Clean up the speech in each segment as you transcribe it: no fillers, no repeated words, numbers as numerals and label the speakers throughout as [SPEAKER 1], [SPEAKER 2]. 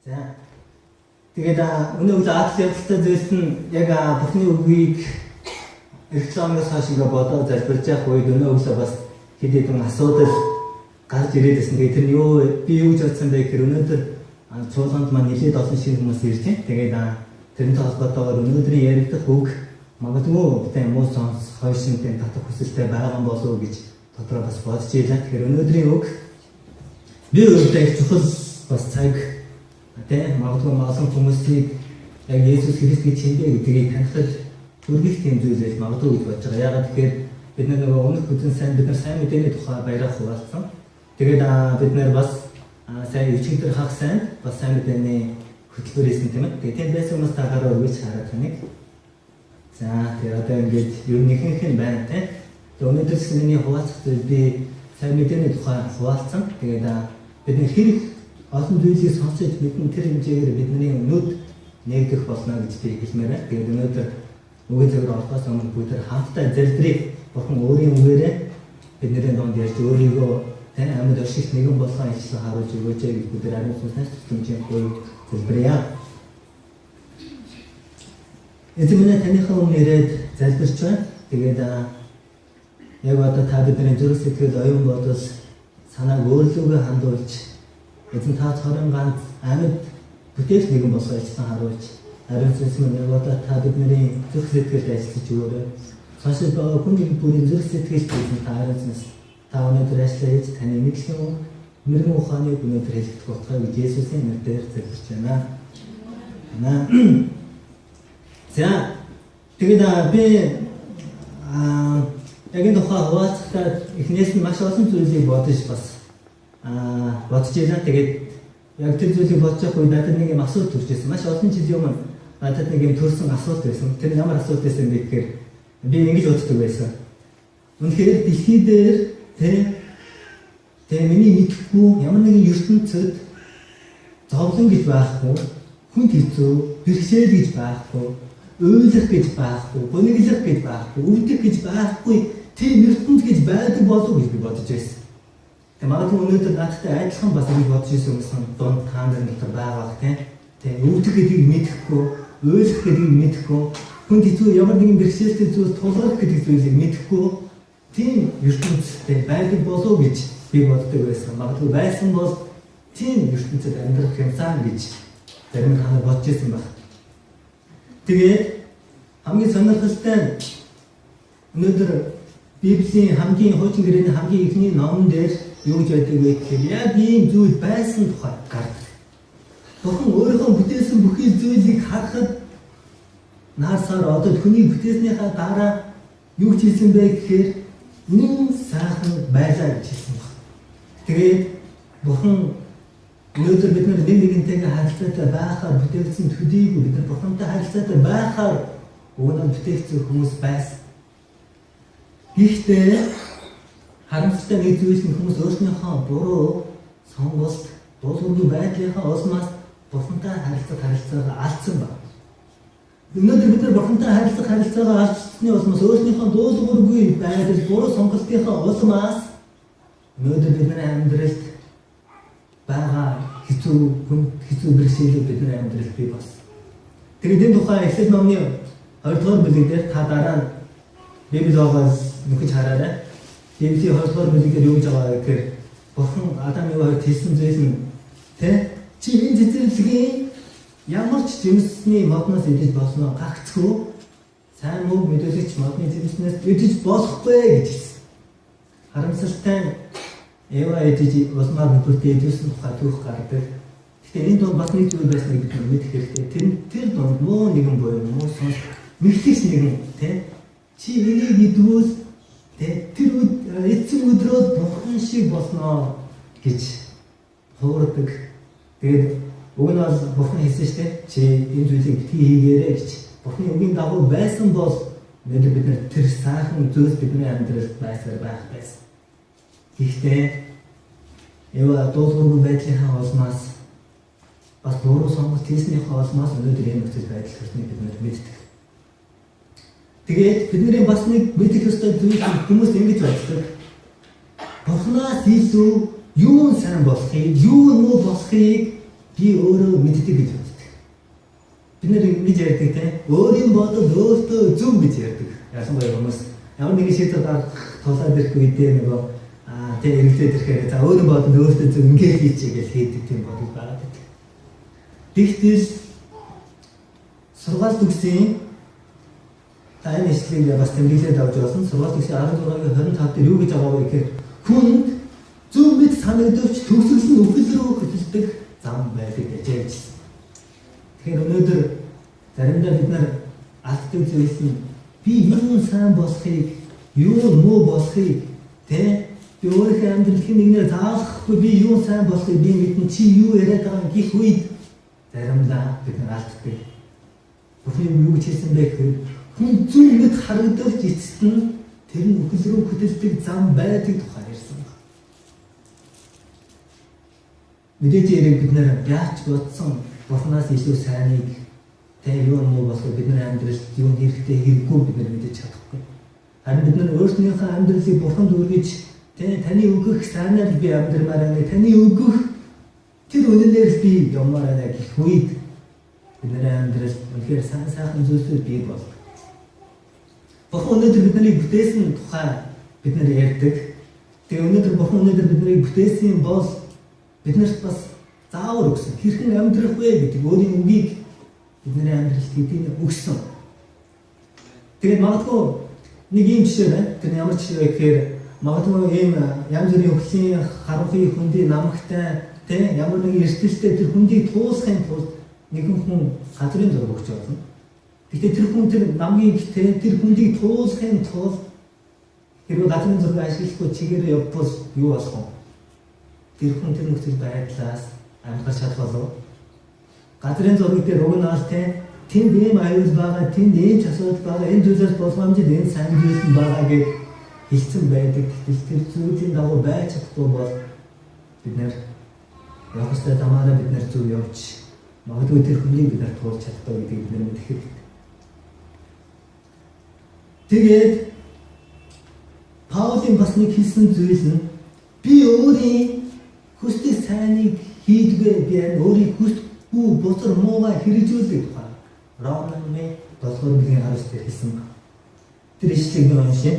[SPEAKER 1] За. Тэгээд өнөө өглөө адал явдалтай зүйлс нь яг Бурхны үгийг эх 7 хоногоос хойш ингээ бодоод залбирж явах үед өнөө өглөө бас хэд хэдэн асуудал гарч ирээд байсан. Тэгээд тэр нь юу би юу гэж бодсон бэ гэхээр өнөөдөр чуулганд маань нэлээд олон шинэ хүмүүс ирж байна. Тэгээд тэрнтэй холбоотойгоор өнөөдрийн яригдах үг магадгүй тийм муу сонс хойшин тийм татах хүсэлтэй байгаа болов уу гэж дотроо бас бодож ийлээ. Тэгэхээр өнөөдрийн үг би өөртөө их чухал бас цаг тийм магадгүй олон хүмүүсийг яг Есүс Христ гэж хэн бэ гэдгийг танихад хүргэх тийм зүйл байж магадгүй гэж бодож байгаа. Яагаад тэгэхээр бид нар нөгөө өмнөх үдэн сайн бид нар сайн мэдээний тухай баяраа хуваалцсан. Тэгээд бид нар бас сайн өчигдөр хагас сайн бас сайн мэдээний хөтөлбөр хийсэн тийм ээ. Тэгээд тийм байсан хүмүүс та гараа өргөж хараад таныг. За тэгээд одоо ингээд ер нь ихэнх нь байна тийм. Тэгээд өнөөдөр миний хуваалцах зүйл би сайн мэдээний тухай хуваалцсан. Тэгээд бид нар хэрэг олон зүйлийг сонсож мэдэн тэр хэмжээгээр бидний нүд нээгдэх болно гэж би хэлмээр байна. Тэгээд өнөөдөр үгийн цагаар орохоос өмнө бүгд хамтдаа залбирая. Бурхан өөрийн үгээрээ бидний дунд ярьж өөрийгөө тань амьд оршигч нэгэн болгон ичлэн харуулж өгөөч гэж бүгд ариун сүнснээс тусламжийн буй залбирая. Эзэн минь, таныхаа өмнө ирээд залбирч байна. Тэгээд яг одоо та бидний зүрх сэтгэл, оюун бодол, санааг өөрлөгөө хандуулж, эзэн, та цорын ганц амьд бүтээгч нэгэн болгон ичлэн харуулж, ариун сүнс минь, яг одоо та бидний зүрх сэтгэлд ажиллаж өгөөрэй. Сонсож байгаа хүн нэг бүрийн зүрх сэтгэлд, эзэн, та ариун сүнс та өнөөдөр ажиллаа хийж, таны мэдлэгийн мэргэн ухааныг өнөөдөр хэлэх болтугай гэж Есүсийн нэрээр залбирч байна. Амен. За, тэгээд би яг энэ тухай хуваалцахдаа эхнээс нь маш олон зүйлийг бодож бас бодож байлаа. Тэгээд яг тэр зүйлийг бодож явах үед надад нэг юм асуулт төрж ирсэн. Маш олон жилийн өмнө надад нэг юм төрсэн асуулт байсан. Тэр ямар асуулт байсан бэ гэхээр би ингэж боддог байсан. Үнэхээр дэлхий дээр тэ миний мэдэхгүй ямар нэгэн ертөнцид зовлон гэж байхгүй, хүнд хэцүү, бэрхшээл гэж байхгүй, уйлах гэж байхгүй, гуниглах гэж байхгүй, өвдөх гэж байхгүй тийм ертөнц гэж байдаг болов гэж би бодож байсан. Тэгээ магадгүй өнөөдөр надтай адилхан бас ингэж бодож ирсэн хүмүүс дунд та нар дотор байгаа бах тийм. Тэгээ өвдөх гэдгийг мэдэхгүй, уйлах гэдгийг мэдэхгүй, хүнд хэцүү ямар нэгэн бэрхшээлтэй зүйл тулгарх гэдэг зүйлийг мэдэхгүй тийм ертөнцтэй байдаг болов гэж би боддог байсан. Магадгүй байсан бол тийм ертөнцид амьдрах юмсан гэж зарим та нар бодож ирсэн байх. Тэгээд хамгийн сонирхолтой нь өнөөдөр Библийн хамгийн хуучин гэрээний хамгийн эхний номон дээр юу гэж байдаг вэ гэхээр яг ийм зүйл байсан тухай гардаг. Бурхан өөрийнхөө бүтээсэн бүхий зүйлийг харахад нар сар одод хүний бүтээснийхаа дараа юу гэж хэлсэн бэ гэхээр үнэн сайхан байлаа гэж хэлсэн баг. Тэгээд Бурхан өнөөдөр бид нар нэг нэгнтэйгээ харилцаатай байхаар бүтээгдсэн төдийгүй бид нар Бурхантай харилцаатай байхаар уг нь бүтээгдсэн хүмүүс байсан. Гэхдээ харамсалтай нэг зүйл нь хүмүүс өөрснийхөө буруу сонголт, дуулуургүй байдлынхаа улмаас Бурхантай харилцах харилцаагаа алдсан байна. Өнөөдөр бид нар Бурхантай харилцах харилцаагаа алдсны улмаас, өөрснийхөө дуулуургүй байдал, буруу сонголтынхаа улмаас өнөөдөр бидний амьдралд байгаа хэцүү хүн хэцүү бэрхшээлүүд бидний амьдралд бий болсон. Тэгээд энэ тухай Эхлэл номны 20 дугаар бүлэг дээр та дараа нь Библи оогоос нөхөж хараарай. Библийн 20 дугаар бүлэг дээр юу гэж байгаа вэ гэхээр Бурхан Адам Ева хоёрт хэлсэн зүйл нь тэ чи энэ цэцэрлэгийн ямар ч жимсний модноос идэж болно, гагцхүү сайн муу мэдүүлэгч модны жимснээс идэж болохгүй гэж хэлсэн. Харамсалтай нь Ева идэж улмаар нөхөртөө идэвсэн тухай түүх гардаг. Гэхдээ энэ дунд бас нэг зүйл байсныг бид мэдэх хэрэгтэй. Тэр дунд муу нэгэн буюу муу сүнс, мэхлэгч нэгэн тэ чи энийг идвэл тэ тэр эцэн өдрөө бурхан шиг болно гэж хуурдаг. Тэгээд уг нь бол бурхан хэлсэн шүү дээ. Чи энэ зүйлийг битгий хийгээрэй гэж. Бурханы үгийн дагуу байсан бол өнөөдөр бид нар тэр сайхан зүйлс бидний амьдралд байсаар байх байсан. Гэхдээ Ева дуулуургүй байдлынхаа улмаас, бас буруу сонголт хийснийхээ улмаас өнөөдөр энэ нөхцөл байдал төрснийг бид нар мэддэг. Тэгээд бидний бас нэг мэдэх ёстой зүйл, хүмүүс ингэж боддог. Бурханаас илүү юу нь сайн болохыг, юу нь муу болохыг би өөрөө мэддэг гэж боддог. Бид нэр ингэж ярьдаг те. Өөрийн бодол өөртөө зөв гэж ярьдаг. Ялангуяа хүмүүс ямар нэгэн шийдвэр гаргах тулаад ирэх үедээ нөгөө тэг эргэлдээд ирэхээр за өөрийн бодол өөртөө зөв ингэ хийчихье гэж хийдэг тийм бодол байгаа гэдэг. Тэгтэл сургаал төгсийн та энэ ишлэгийг бас тэмдэглээд авч явсан. Сургаал төгсийн 16-гийн 25 дээр юу гэж байгаа вэ гэхээр хүнд зөв мэд санагдавч төгсгөл нь үхэл рүү хөтөлдөг зам байдаг гэж хэлсэн. Тэгэхээр өнөөдөр заримдаа бид нар алддаг зүйлс нь би юу сайн болохыг, юу муу болохыг тэ би өөрийнхөө амьдрал хэн нэгнээр заалгахгүй би юу сайн болохыг би мэднэ, чи юу яриад байгаа гих үед заримдаа бид нар алддаг. Бурхны юу гэж хэлсэн бэ гэхээр хүн зөв мэд харагдавч эцэст нь тэр нь үхэл рүү хөтөлдөг зам байдаг тухай ярьсан байна. Мэдээж яриг бид нэр яаж бодсон Бурханаас илүү сайныг тэ юу муу болохыг бидний амьдралд юу хэрэгтэй хэрэггүй бид нар мэдэж чадахгүй. Харин бид нар өөрснийхөө амьдралыг Бурханд өргөж тэ таны өгөх сайнаар би амьдрмаар байна. Таны өгөх тэр үнэнээр би явмаар байна гэх үед бидний амьдрал үнэхээр сайн сайхан зүйлсүүд бий болдог. Бурхан өнөөдөр биднийг бүтээсэн тухай бид нар ярьдаг. Тэгээ өнөөдөр Бурхан өнөөдөр биднийг бүтээсэн бол биднэрт бас заавар өгсөн. Хэрхэн амьдрах вэ гэдэг өөрийн үгийг бидний амьдралд хэдийн өгсөн. Тэгээд магадгүй нэг ийм жишээ байна. Тэр ямар жишээ вэ гэхээр магадгүй ийм янз бүрийн өхлийн харанхуй хөндий намагтай тэ ямар нэгэн эрсдэлтэй тэр хөндийг туулахын тулд нэгэн хүн газрын зураг өгч болно. Гэхдээ тэр хүн тэр намгийг тэ тэр хөндийг туулахын тулд хэрвээ газрын зураг ашиглахгүй чигээрээ явбал юу болох вэ? Тэр хүн тэр нөхцөл байдлаас амьдарч чадах болов. Газрын зураг дээр уг нь бол тэ тэнд ийм аюул байгаа, тэнд ийм ч асуудал байгаа, энэ зүйлээс болгоомжид энэ сайн зүйл нь байгаа гэж хэлсэн байдаг. Гэтэл тэр зүйлийн дагуу байж чадахгүй бол бид нэр явах ёстой замаараа бид нэр зөв явж магадгүй тэр хүнийг бид нар туулж чадахгүй гэдгийг бид нар мэдэх хэрэгтэй. Тэгээд Паулийн бас нэг хэлсэн зүйл нь би өөрийн хүсдэг сайныг хийдгээ би өөрийн хүсдэггүй бусар муугаа хэрэгжүүлдэг тухай Ром намын 7 дугаар бүлгийн 19 дээр хэлсэн байна. Тэр ишлэгийг би уншъя.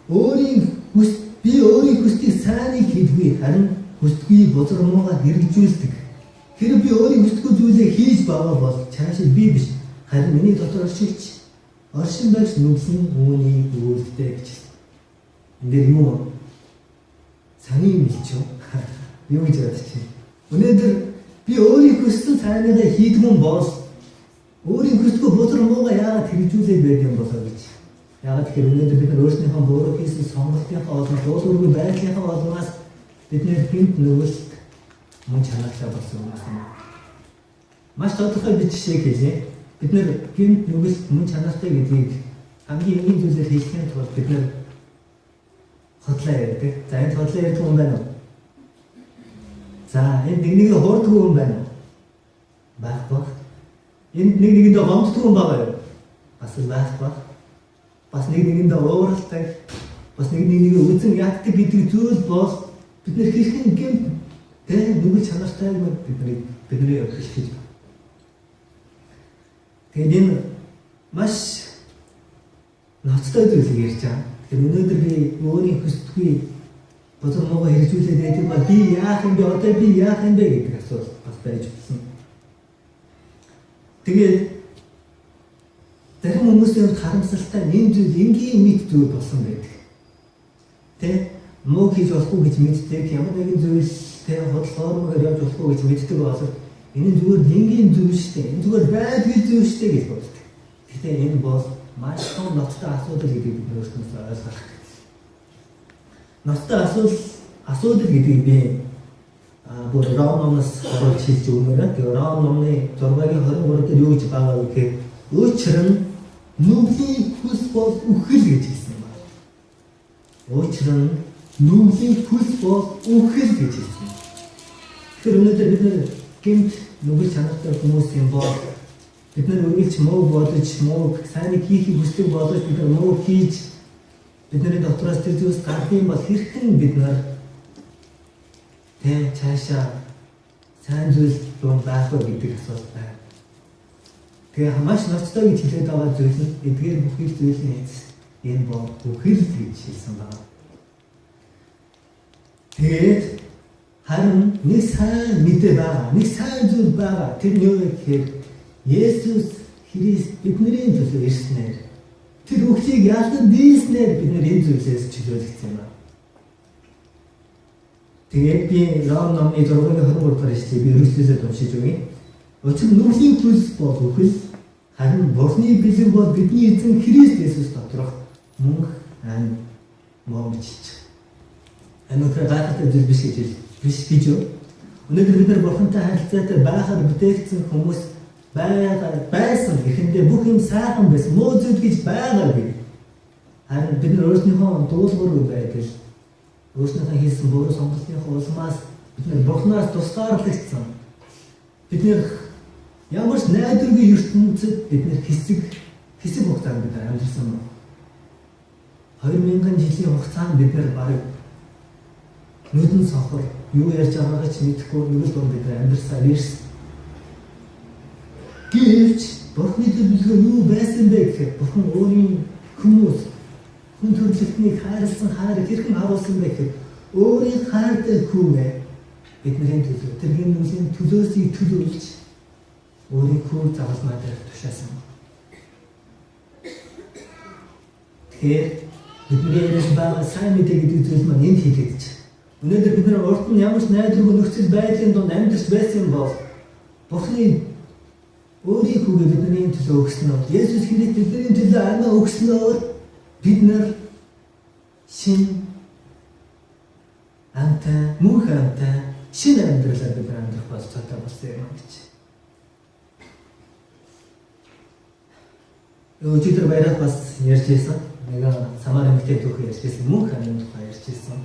[SPEAKER 1] Өөрийн хүс би өөрийн хүсдэг сайныг хийдгүй харин хүсдэггүй бузар муугаа хэрэгжүүлдэг. Хэрэг би өөрийн хүсдэггүй зүйлээ хийж байгаа бол цаашаа би биш харин миний дотор оршигч оршин байж нүглэн үүний үйлддэг гэж хэлсэн. Энд дээр юу саний юм хэлж юу? Юу гэж бодож байна? Өнөөдөр би өөрийн хүссэн сайныгаа хийдгүн бол өөрийн хүсдэггүй бузар муугаа яагаад хэрэгжүүлээд байд юм болоо гэж. Яагаад гэхээр өнөөдөр бид нар өөрснийхөө буруу хийсэн сонголтынхаа олмоос, дуулуургүй байдлынхаа олмоос бид нэр гинт нүгэлт мөн чанартай болсон хүмүүс юм. Маш тодорхой би жишээг хэлье. Бид нэр гинт нүгэлт мөн чанартай гэдгийг хамгийн энгийн зүйлээр хэлэхийн тулд бид нэр хотлоо ярьдаг. За энд хотлоо ярьдаг хүн байна уу? За энд нэг нэгэ хуурдаг хүн байна уу? Байхгүй. Энд нэг нэгэндээ гомддог хүн байгаа юу? Бас л байхгүй. Бас нэг нэгэндээ ууралдаг, бас нэг нэгийг үзэн яддаг гэдэг зүйл бол бид нэр хэрхэн гэмт тэ нүгэл чанартай бидний хэлж байна. Тэгээд энэ маш ноцтой зүйлийг ярьж байгаа. Тэгэхээр өнөөдөр би өөрийн хүсдэггүй бузар муугаа хэрэгжүүлээд байдаг ба би яах юм бэ? Одоо би яах юм бэ гэдэг асуулт бас байж болсон. Тэгээд зарим хүмүүсийн хувьд харамсалтай энэ зүйл энгийн мэд зүйл болсон байдаг. Тэ муу хийж болохгүй гэж мэддэг, ямар нэгэн зүйл тэ худал хоормогоор явж болохгүй гэж мэддэг боловч энэ нь зүгээр энгийн зүйл шүү дээ. Энэ зүгээр байдгийн зүйл шүү дээ гэж боддог. Гэхдээ энэ бол маш том ноцтой асуудал гэдгийг бид өөрсдөөсөө ойлгох хэрэгтэй. Ноцтой асуудал гэдгийг би бүр Ром номоос харуулж хэлж өгмөр байна. Тэгээ Ром номны 6-гийн 23 дээр юу гэж байгаа вэ гэхээр учир нь нүглийн хүс бол үхэл гэж хэлсэн байна. Учир нь нүглийн хүс бол үхэл гэж хэлсэн. Тэгэхээр өнөөдөр бид нэр гэмт нүгэл чанартай хүмүүс юм бол бид нар үргэлж муу бодож, муу сайныг хийхийг хүсдэг болож бид нар муу хийж бидний дотроос тэр зүйлс гардаг бол хэрхэн бид нар тэ цаашаа сайн зүйл дунд байх вэ гэдэг асуулт байна. Тэгээ маш ноцтой гэж хэлээд байгаа зүйл нь эдгээр бүхий л зүйлийн эцэст энэ бол үхэл гэж хэлсэн байна. Тэгээд харин нэг сайн мэдээ байгаа, нэг сайн зүйл байгаа. Тэр нь юу вэ гэхээр Есүс Христ бидний төлөө ирснээр, тэр үхлийг ялдан дийснээр бид нэр энэ зүйлээс чөлөөлөгдсөн юм аа. Тэгээд би Ром номны 6-ны 23 дугаар ишлэгийг би өргөжлөөсөө уншиж өгье. Учир нь нүглийн төлс бол үхэл, харин Бурхны бэлэг бол бидний эзэн Христ Есүс доторх мөнх ам мөн гэж хэлж байгаа. Энэ үнэхээр гайхалтай зүйл биш гэж биш гэж юу? Өнөөдөр бид нар Бурхантай харилцаатай байхаар бүтээгдсэн хүмүүс байгаа байсан. Эхэндээ бүх юм сайхан байсан. Муу зүйл гэж байгаагүй. Харин бид нар өөрснийхөө дуулуургүй байдал, өөрснийхөө хийсэн буруу сонголтынхоо улмаас бид нар Бурханаас тусгаарлагдсан. Бид нар ямар ч найдваргүй ертөнцид бид нар хэсэг хэсэг хугацаанд бид нар амьдарсан байна. 2000 жилийн хугацаанд бид нар бараг нүдэн сохор юу ярьж байгаагаа ч мэдэхгүй нэг л дунд бид нар амьдарсаар ирсэн. Гэвч Бурхны төлөвлөгөө юу байсан бэ гэхээр Бурхан өөрийн хүмүүс хүн төрөлхтнийг хайрлсан хайр хэрхэн харуулсан бэ гэхээр өөрийн хайртай хүүгээ бидний төлөө тэр гэм нүглийн төлөөсийг төлөөлж өөрийн хүү загалмай дээр тушаасан. Тэгэхээр бидний яриад байгаа сайн мэдээ гэдэг зүйл маань энд хийгдэж. Өнөөдөр бид нар урд нь ямар ч найдваргүй нөхцөл байдлын дунд амьдарч байсан бол Бурхны өөрийн хүүгээ бидний төлөө өгснөөр, Есүс Христ бидний төлөө амиа өгснөөр бид нар шин амтай, мөнх амтай, шинэ амьдралаар бид нар амьдрах болцоотой болсон юм гэж. Өчигдөр баярах бас ярьж байсан. Нэг Самар эмэгтэй түүх ярьж байсан. Мөнх амийн тухай ярьж байсан.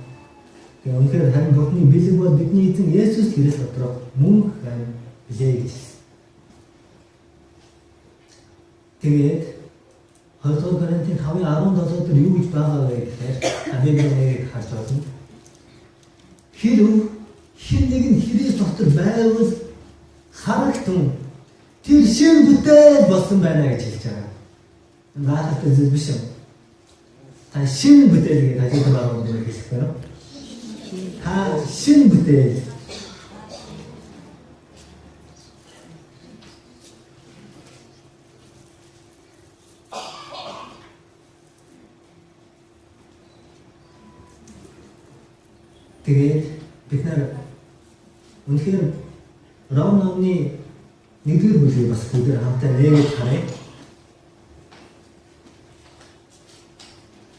[SPEAKER 1] Тэгээ үнэхээр харин Бурхны бэлэг бол бидний эзэн Есүс Христ доторх мөнх ам билээ гэж хэлсэн. Тэгээд 2 дугаар Коринтын 5:17 дээр юу гэж байгаа вэ гэхээр Библийн харж байна. Хэрв хэн нэг нь Христ дотор байвал харагтун тэр шин бүтээл болсон байна гэж хэлж байгаа. Гайхалтай зүйл биш юм. Та шин бүтээл гэж ажиглаж байгаа юм хэлэх байна уу? Та шин бүтээл. Тэгээд бид нар үнэхээр Ром номны 1-р бүлгийг бас бүгд хамтаа нээгээд харъя.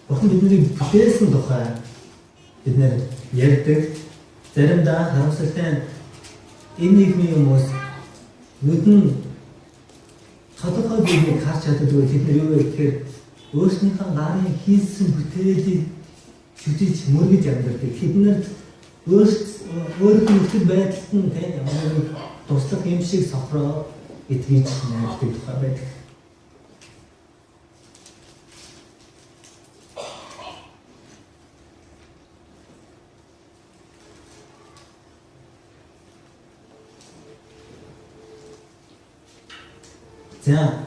[SPEAKER 1] Бурхан биднийг бүтээсэн тухай бид нэр ярьдаг. Заримдаа харамсалтай энэ нийгмийн хүмүүс нүдэн тодорхой зүйлийг харж чаддаггүй. Тэд нар юу вэ гэхээр өөрснийхөө гарын хийсэн бүтээлийг шүтэж мөргөж амьдардаг. Тэд нар өөрийнх нь нөхцөл байдалд нь тийм ямар нэг туслах юм шиг сохроо итгэж найддаг тухай байдаг. За,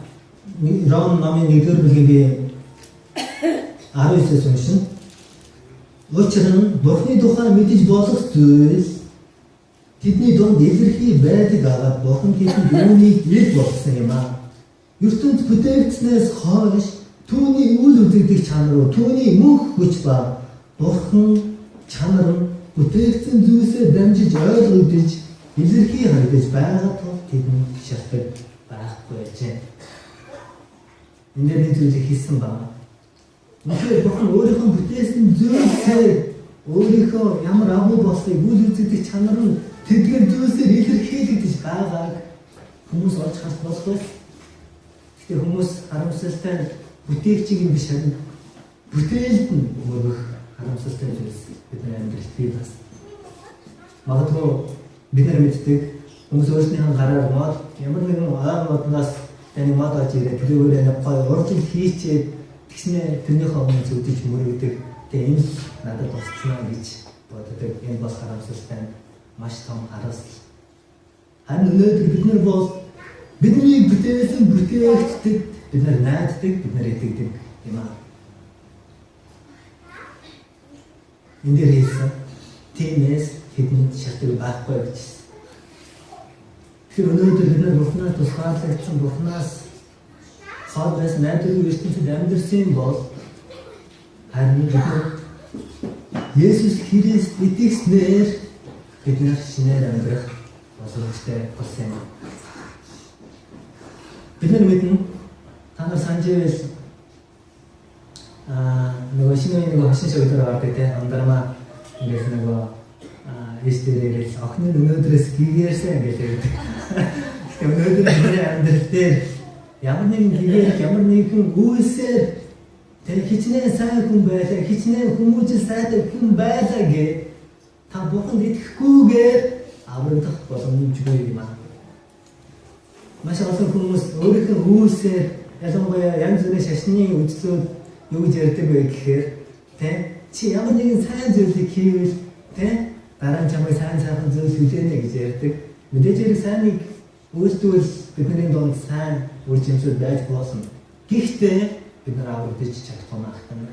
[SPEAKER 1] Ром номын 1-р бүлгийг би 19-ээс уншина. Учир нь Бурхны тухай мэдэж болох зүйл тэдний дунд илэрхий байдаг агаад Бурхан тэдэнд үүнийг ил болгосон юм аа. ертөнц бүтээгдснээс хойш түүний үл үзэгдэх чанар уу, түүний мөнх хүч ба Бурхан чанар нь бүтээгдсэн зүйлсээр дамжиж ойлгогдож илэрхий харагдаж байгаа тул тэдэнд шалтгаан байхгүй байжээ. Энд дээр нэг зүйлийг хэлсэн байна. Үнэхээр Бурхан өөрийнхөө бүтээсэн зүйлсээр өөрийнхөө ямар агуу болсныг үл үзэгдэх чанар нь тэдгээр зүйлсээр илэрхийлэгдэж байгааг хүмүүс олж харах болохгүй. Гэхдээ хүмүүс харамсалтай нь бүтээгчийг нь биш харин бүтээлд нь мөргөх харамсалтай зүйлс бидний амьдралд бий бас. Магадгүй бид нар мэддэг хүмүүс өөрснийхөө гараар мод ямар нэгэн ойр модноос таны мод олж ирээд тэрүүгээрээ нэг гоё уржил хийчээд тэгснээ тэрнийхээ өмнө зүудэж мөрөгдөг. Тэгээ энэ л надад тусцнаа гэж боддог. Энэ бол харамсалтай нь маш том харамсал. Харин өнөөдөр бид нар бол бидний бүтээсэн бүтээгчдэд бид нар найддаг, бид нар итгэдэг юм аа. Энд дээр хэлсэн тиймээс тэдэнд шалтгаан байхгүй гэж. Тэгэхээр өнөөдөр бид нар Бурханаас тусгаарлагдсан, Бурханаас хол байсан найдваргүй ертөнцид амьдарсан бол харин бид нар Есүс Христ итгэснээр бид нар шинээр амьдрах боломжтой болсон юм. Бид нар мэднэ, та нар санаж байвал нөгөө шинэ үеийн нөгөө хошин шоглоор гардаг те, андармаа ингээл нөгөө эс дээрээ охин нь өнөөдрөөс гэгээрсэн гэж ярьдаг. Тэгэхээр өнөөдөр бидний амьдрал дээр ямар нэгэн гэгээрэх, ямар нэгэн үйлсээр тэр хичнээн сайн хүн байлаа, хичнээн хүмүүжил сайтай хүн байлаа гэж та Бурханд итгэхгүйгээр аврагдах боломжгүй юм аа. Маш олон хүмүүс өөрийнх нь үйлсээр, ялангуяа янз бүрийн шашны үзлүүд юу гэж ярьдаг вэ гэхээр тэ чи ямар нэгэн сайн зүйлийг хийвэл тэ дараа нь чамайг сайн сайхан зүйл хүлээнэ гэж ярьдаг. Мэдээж хэрэг сайныг үйлдвэл бидний дунд сайн үр жимсүүд байж болно. Гэхдээ бид нар аврагдаж чадахгүй байх юм.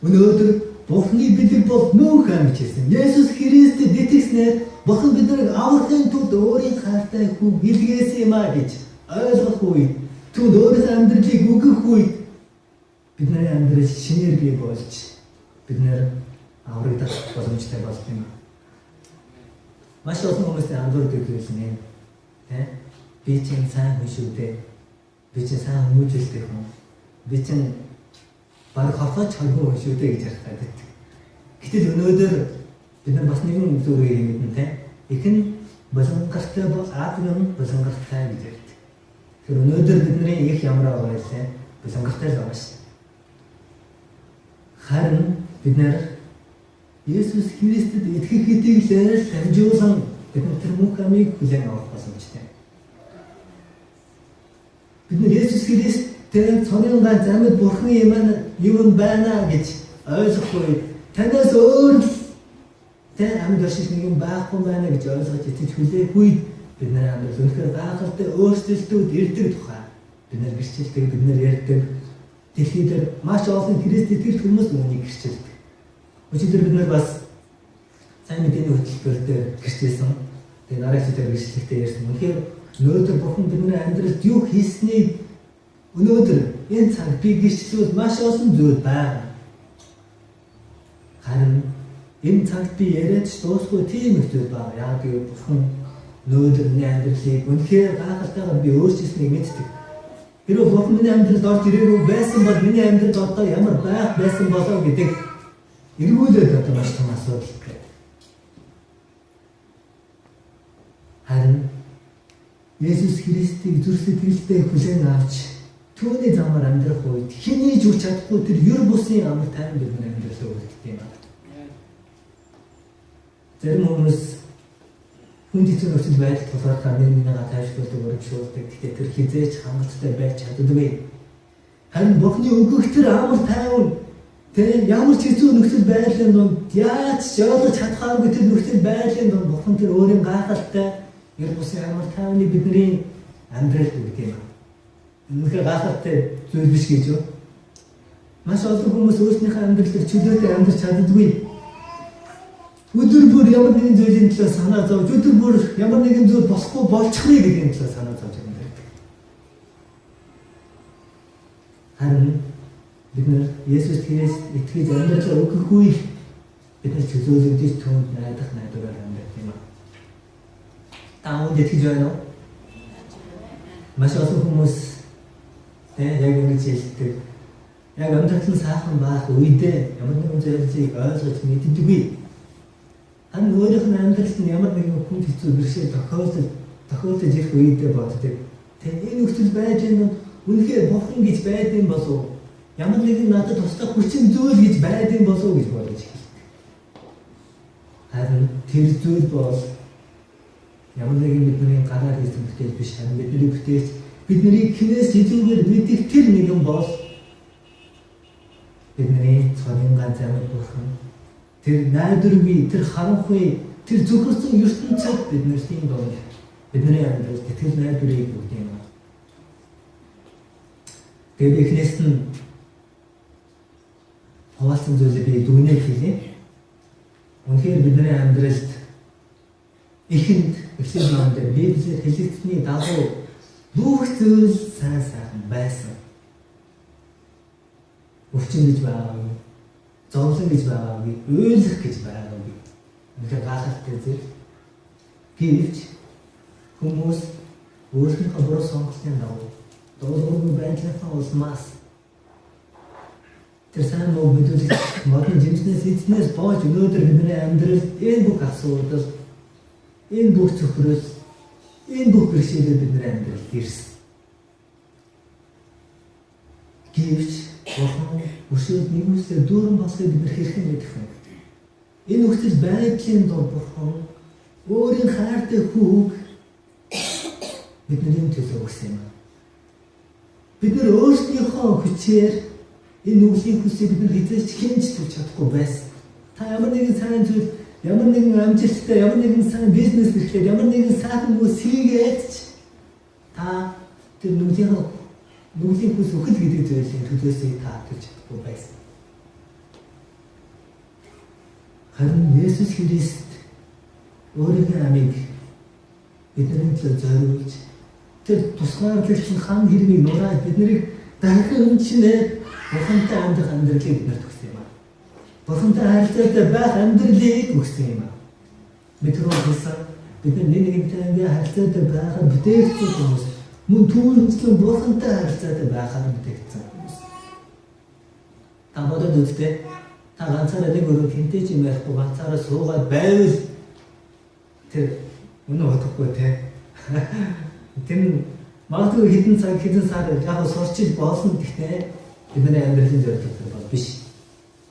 [SPEAKER 1] Өнөөдөр Бурхны бэлэг бол мөнх амьд гэсэн. Есүс Христэд итгэснээр Бурхан биднийг аврахын тулд өөрийн хайртай хүүг илгээсэн юм а гэж ойлгох үед, түүнд өөрийнхөө амьдралыг өгөх үед бидний амьдрал шинээр бий болж бид нар аврагдах боломжтой болдог юм. Маш олон хүмүүсийн андуурдаг зүйл нь юм. Тэ? Би чинь сайн хүн шүү дээ. Би чинь сайн хүмүүжүүлдэг хүн. Би чинь бараг хорхооч хоргүй хүн шүү дээ гэж ярих гэдэг. Гэтэл өнөөдөр бид нар бас нэгэн зүйлийг мэднэ, тэ? Эх нь болонгартай бол аав нь болонгартай гэж ярьдаг. Тэгэхээр өнөөдөр бидний их ямар байгаа вэ? Болонгартай л байгаа шүү. Харин бид нар Есүс Христэд итгэх итгэлээр дамжуулан бид нар тэр мөнх амийг хүлээн авах боломжтой. Бид нар Есүс Христтэй цорын ганц амьд Бурхны юм юм байна гэж ойлгох үед, танаас өөр тэ амьд орших нэг юм байхгүй байна гэж ойлгож итгэж хүлээх үед бид нар амьдрал үнэхээр гайхалтай өөрчлөлтүүд ирдэг тухай бид нар гэрчилдэг, бид нар ярьдаг. Дэлхий дээр маш олон Христ итгэл хүмүүс үүнийг гэрчилдэг. Өчигдөр бид нар бас сайн мэдээний хөтөлбөр дээр гэрчилсэн. Тэгээ нараагч дээр гэрчлэгтэй ярьсан. Үнэхээр өнөөдөр Бурхан бидний амьдралд юу хийснийг өнөөдөр энэ цаг би гэрчлэвэл маш олон зүйл байна. Харин энэ цагт би яриад ч дуусгүй тийм их зүйл байна. Яг гэвэл Бурхан өнөөдөр миний амьдралыг үнэхээр гайхалтайгаар би өөрчилсөнийг мэддэг. Хэрвээ Бурхан миний амьдралд орж ирээгүй байсан бол миний амьдрал одоо ямар байх байсан болов гэдэг эргүүлээд одоо маш том асуудалтай. Харин Есүс Христийг зүрх сэтгэлдээ хүлээн авч түүний замаар амьдрах үед хэний ч үр чадахгүй тэр ер бусын амар тайван бидний амьдралаа үлддэг юм байна. Зарим хүмүүс хүнд хэцүү нөхцөл байдал тулгархаар нэг нэгнийгээ тайвшруулдаг, урамшуулдаг. Гэхдээ тэр хэзээ ч хангалттай байж чаддаггүй. Харин Бурхны өгөх тэр амар тайван тэр ямар ч хэцүү нөхцөл байдлын дунд яаж ч ойлгож чадхааргүй тэр нөхцөл байдлын дунд Бурхан тэр өөрийн гайхалтай ер бусын амар тайвныг бидний амьдралд өгдөг юм. Үнэхээр гайхалтай зүйл биш гэж юу? Маш олон хүмүүс өөрсдийнхээ амьдралыг чөлөөтэй амьдарч чаддаггүй. Өдөр бүр ямар нэгэн зүйлийн төлөө санаа зовж, өдөр бүр ямар нэгэн зүйл болохгүй болчихъё гэдгийн төлөө санаа зовж амьдардаг. Харин бид нар Есүс Христ итгэж амьдралаа өгөх үед бид нар чөлөөлөгдөж түүнд найдах найдвараар амьдардаг юм. Та үүнд итгэж байна уу? Маш олон хүмүүс яг ингэж хэлдэг. Яг амьдрал нь сайхан байх үедээ ямар нэгэн зүйлийг ойлгож мэддэггүй. Харин өөрийнх нь амьдралд нь ямар нэгэн хүнд хэцүү бэрхшээл тохиолдож ирэх үедээ боддог. Тэ энэ нөхцөл байж энэ үнэхээр Бурхан гэж байдсан болов уу? Ямар нэгэн надад туслах хүчин зүйл гэж байдсан болов уу гэж бодож эхэлдэг. Харин тэр зүйл бол ямар нэгэн бидний гараар хийсэн бүтээл биш, харин бидний бүтээлч, бидний хинээс илүүгээр мэдих тэр нэгэн бол бидний цорын ганц амьд Бурхан. Тэр найдваргүй, тэр харанхуй, тэр зөвхөрсөн ертөнцид бид нэртийн дунд Бидний амьдралд итгэл найдварыг өгдөг юм. Тэгээд эхнээс нь хуваалцсан зүйлийг би дүгнээд хэлье. Үнэхээр бидний амьдралд эхэнд эхлэл ном дээр Библиэр хэлэгдсэний дагуу бүх зүйл сайн сайхан байсан. Өвчин гэж байгаагүй, зовлон гэж байгаагүй, уйлах гэж байгаагүй. Үнэхээр гайхалтай зүйл. Гэвч хүмүүс өөрсдийнхөө буруу сонголтын дагуу дуулуургүй байдлынхаа улмаас тэр сайн муу мэдүүлэх модон жимснээс эзнээс боож өнөөдөр бидний амьдралд энэ бүх асуудал, энэ бүх цөхрөл, энэ бүх бэрхшээлүүд бидний амьдралд ирсэн. Гэвч Бурхан өршөөл нэгүслээр дүүрэн болохыг бид нар хэрхэн мэдэх вэ? Энэ нөхцөл байдлын дунд Бурхан өөрийн хайртай хүүг бидний төлөө өгсөн юм. Бид нар өөрсдийнхөө хүчээр энэ нүглийн хүсийг бид нар хэзээ ч хэмж төлж чадахгүй байсан. Та ямар нэгэн сайн зүйл, ямар нэгэн амжилттай, ямар нэгэн сайн бизнес эрхлээд, ямар нэгэн сайхан үйлс хийгээд ч та тэр нүглийн хүс үхэл гэдэг зүйлийн төлөөсөө та төлж чадахгүй байсан. Харин Есүс Христ өөрийнхөө амийг бидний төлөө зориулж тэр тусгаарлагдсан хан хэргийг нурааж биднийг дахин өмчнээр Бурхантай амьдрах амьдралыг биднэрт өгсөн юм аа. Бурхантай харилцаатай байх амьдралыг өгсөн юм аа. Бид түрүү хэлсэн бид нар нэг нэгнтэй харилцаатай байхаар бүтээгдсэн хүмүүс, мөн түүнчлэн Бурхантай харилцаатай байхаар бүтээгдсэн хүмүүс. Та бодоод үзтээ. Та ганцаараа нэг өрөө хинтэй ч юм ярихгүй ганцаараа суугаад байвал тэр үнэн бодохгүй те. Тэр нь магадгүй хэдэн цаг хэдэн сар яг сурчил болно, гэхдээ бидний амьдралын зорилго бол биш.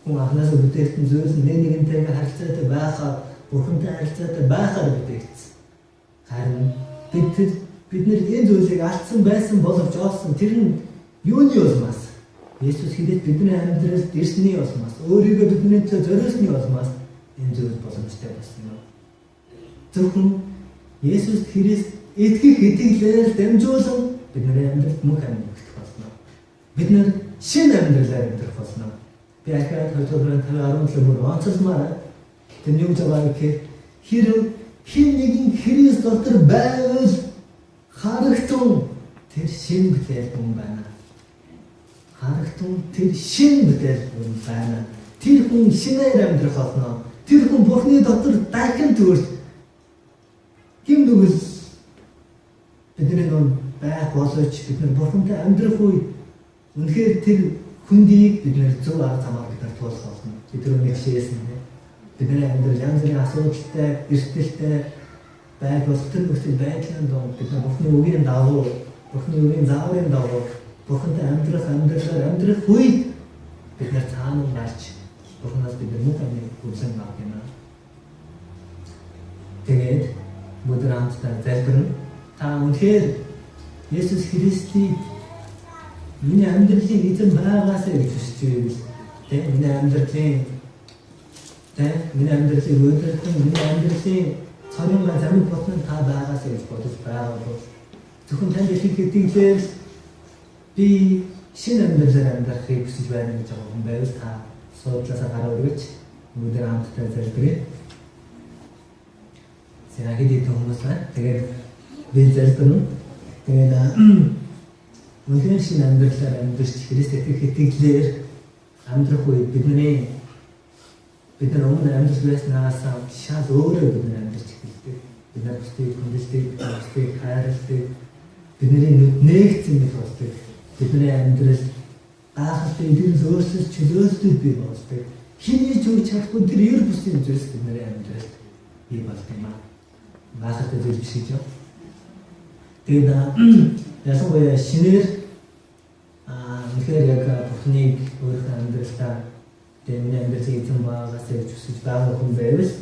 [SPEAKER 1] Хүн анхнаасаа бүтээгдсэн зүйл нь нэг нэгнтэйгээ харилцаатай байхаар, Бурхантай харилцаатай байхаар бүтээгдсэн. Харин бид нар энэ зүйлийг алдсан байсан боловч олсон. Тэр нь юуны улмаас? Есүс Христ бидний амьдралд ирсний улмаас, өөрийгөө бидний төлөө зориулсны улмаас энэ зүйл боломжтой болсон юм. Зөвхөн Есүс Христ итгэх итгэлээр дамжуулан бидний амьдралд мөнх амьд өгөх болно. Бид нар шинэ амьдралаар амьдрах болно. Би ахиад 2 дугаар 17 бүр онцолмаар тэр юу гэж байгаа гэхээр хэрв хэн нэгэн Христ дотор байвал харагтун тэр шинэ бүтээл хүн байна. Харагтун тэр шинэ бүтээл хүн байна. Тэр хүн шинээр амьдрах болно. Тэр хүн Бурхны дотор дахин төрж гим нүгэл бидний нүн байх боловч бид нар Бурхантай амьдрах үед үнэхээр тэр хөндийг бид нэр зөв арга замаар бид нар туулах болно. Бид нар нэг жишээсэн тийм. Бидний амьдрал янз бүрийн асуудалтай, эрсдэлтэй байг болох тэр нөхцөл байдлын дунд бид нар Бурхны үгийн дагуу, Бурхны үгийн зааврын дагуу Бурхантай амьдрах амьдралаар амьдрах үед бид нар цаана гарч Бурханаас бид нар мөнх амийг хүлээн авах юм аа. Тэгээд бүгд хамтдаа залбирна. Та үнэхээр Есүс Христийг миний амьдралын эзэн байгаасай гэж хүсэж байвал тийм, миний амьдралын тийм, миний амьдралыг удирдан, миний амьдралын цорын ганц амьд ботон та байгаасай гэж бодож байгаа бол зөвхөн танд ихэнх итгэлээр би шинэ амьдралаар амьдрахыг хүсэж байна гэж байгаа хүн байвал та суудлаасаа гараа өргөж бүгд хамтдаа залбирая. За хэд хэдэн хүмүүс байна. Тэгээд би залбирна. Тэгээд үнэхээр шинэ амьдралаар амьдарч Христ итгэх итгэлээр амьдрах үед бид нар өмнө амьдарч байснаас шал өөрөөр бид нар амьдарч эхэлдэг. Бид нар бусдыг хүндэлдэг, бусдыг хайрладаг. Бидний нүд нээгдсэн мэт болдог. Бидний амьдрал гайхалтай эдгэрэл өөрчлөлт чөлөөлтөд бий болдог. Хэний ч өгч чадахгүй тэр ер бусын зүйлс бидний амьдралд бий болдог юм аа. Гайхалтай зүйл биш гэж юу? Тэгээд ялангуяа шинээр үнэхээр яг Бурхныг өөрийнхөө амьдралдаа тэгээ миний амьдралын эзэн байгаасай гэж хүсэж байгаа хүн байвал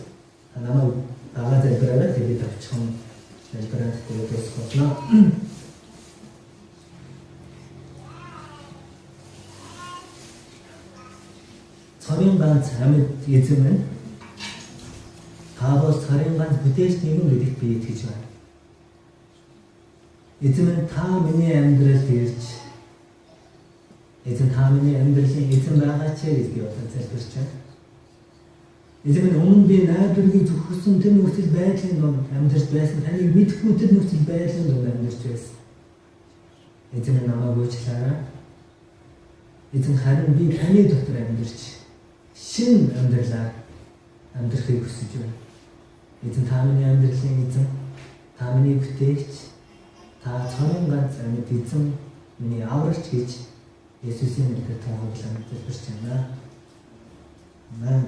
[SPEAKER 1] намайг дагаа залбираарай. Тэгээд авчихсан залбираад тэгээд дуусгах болно. Цорын ганц амьд эзэн минь, та бол цорын ганц бүтээлч нэгэн гэдэгт би итгэж байна. Эзэн минь, та миний амьдралд ирж, Эзэн, та миний амьдралын эзэн байгаач гэж би одоо залбирч байна. Эзэн минь, өмнө би найдваргүй зөвхөсөн тэр нөхцөл байдлын дунд амьдарч байсан. Таныг мэдэхгүй тэр нөхцөл байдлын дунд амьдарч байсан. Эзэн минь, намайг уучлаарай. Эзэн, харин би таны дотор амьдарч шинэ амьдралаар амьдрахыг хүсэж байна. Эзэн, та миний амьдралын эзэн, та миний бүтээгч, та цорын ганц амьд эзэн, миний аврагч гэж Есүсийн нэрээр тунхаглан залбирч байна. Амен.